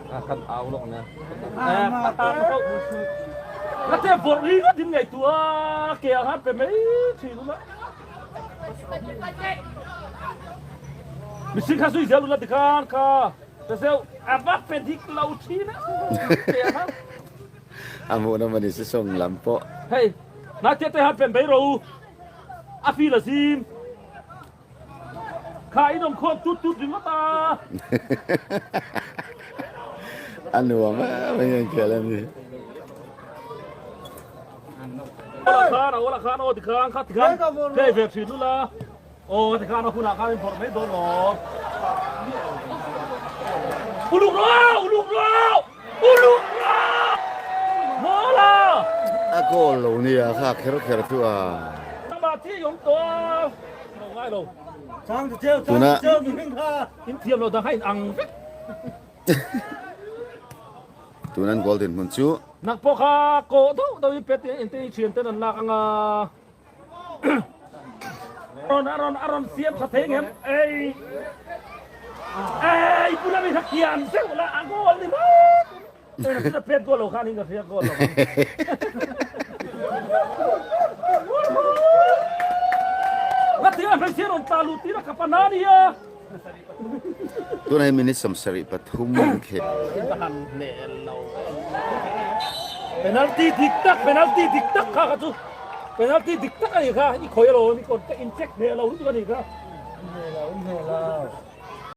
Kan au lawk ne. Ka te vawrh ri ngawt in ngaihtuah ke ang han pe mai thin ula. Mihring kha zui zel ula tikhan kha pe zeuh a va pe dik lo thin a ke ang han. A hmuh nawm a ni si sawng lam pawh. Hei, hnaite te han pen mai rawh u. A feel a zim. Kha in awm khawm tut tut ringawt a. A nuam em em hian khel a ni. Ola khan a ola khan aw tikhan kha tikhan play ve thin lula aw tikhan a hunah khan in phawrh mai dawn lawm. Uluk rawh uluk rawh uluk rawh Mawla. A goal lo nia kha kher kher chu a. Nangmah thi i awm tawh a. Tuna tuna an goal dinhmun chu Nak pawh kha kawh deuh deuh in pet in te thian ten an lak anga rawn a rawn a rawn siam tha thei ngem ei ei bula mi kha kian deuh la a goal ni mai pet goal lo khan in ka hria goal lo Tunah hian minute 73 inkhel. Penalty dik tak penalty dik tak kha kha chu penalty dik tak a ni kha i khawi alawm i kawt ka in check hneh lo lutuk a ni kha.